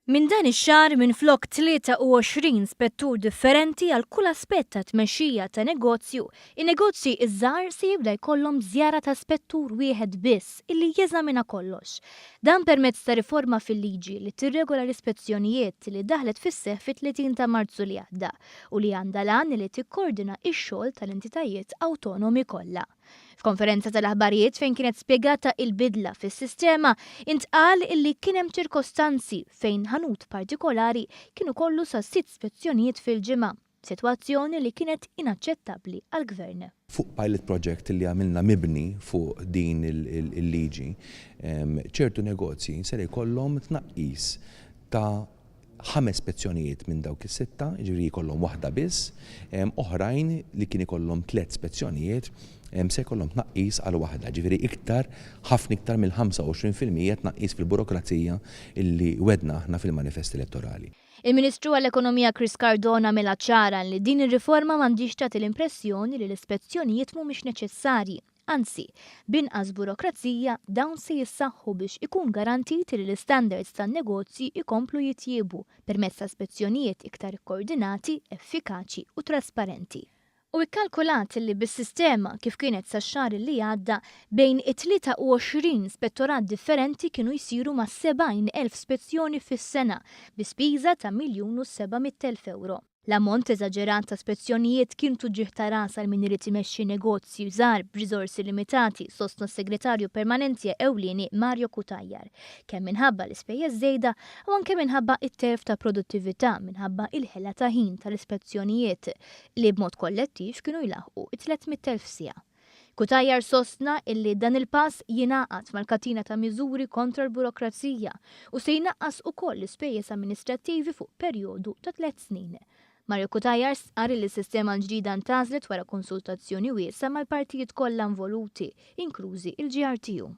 Minn dan ix-xahar minflok 23 spettur differenti għal kull aspett ta' tmexxija ta' negozju, in-negozji ż-żgħar se jibda jkollhom żjara ta' spettur wieħed biss illi jeżamina kollox. Dan permezz ta' riforma fil-liġi li tirregola l-ispezzjonijiet li daħlet fis-seħħ fit-30 ta' Marzu li għadda u li għandha l-għan li tikkordina x-xogħol tal-entitajiet awtonomi kollha. F'konferenza tal-aħbarijiet fejn kienet spjegata il-bidla fis-sistema, intqal illi kien hemm ċirkostanzi fejn ħanut partikolari kien ikollu sa sitt spezzjonijiet fil-ġimgħa, sitwazzjoni li kienet inaċċettabbli għall-Gvern. Fuq pilot project li għamilna mibni fuq din il-liġi, ċertu negozji ser ikollhom tnaqqis ta' ħames spezzjonijiet minn dawk is-sitta, jiġifieri jkollhom waħda biss, oħrajn li kien ikollhom tlett spezzjonijiet se jkollhom tnaqqis għal waħda, jiġifieri iktar, ħafna iktar mill-25% tnaqqis fil-burokrazija illi wegħdna aħna fil-manifest elettorali. Il-Ministru għall-Ekonomija Chris Cardona għamilha ċara li din ir-riforma m'għandhiex tagħti l-impressjoni li l-ispezzjonijiet mhumiex neċessarji. Anzi, b'inqas burokrazija, dawn se jissaħħu biex ikun garantit li l-istandards tan-negozji jkomplu jitjiebu permezz ta' spezzjonijiet iktar ikkoordinati, effikaċi u trasparenti. Hu kkalkulat li bis-sistema kif kienet sax-xahar li għadda, bejn it-23 spettorat differenti kienu jsiru mas-70,000 spezzjoni fis-sena bi spiża ta' 1,700,000 ewro. L-ammont eżaġerat ta' spezzjonijiet kien tuġigħ ta' ras għal min irid imexxi negozji żgħar b'riżorsi limitati, sostna s-Segretarju Permanenti Ewlieni Mario Cutajar, kemm minħabba l-ispejjeż żejda u anke minħabba t-telf ta' produttività minħabba il-ħela ta' ħin tal-ispezzjonijiet li b'mod kollettiv kienu jlaħħqu t-300,000 siegħa. Cutajar sostna illi dan il-pass jingħaqad mal-katina ta' miżuri kontra l-burokrazija u se jnaqqas ukoll l-ispejjeż amministrattivi fuq perjodu ta' tlett snin. Mario Cutajar stqarr illi s-sistema l-ġdida ntgħażlet wara konsultazzjoni wiesgħa mal-partijiet kollha involuti, inklużi l-GRTU.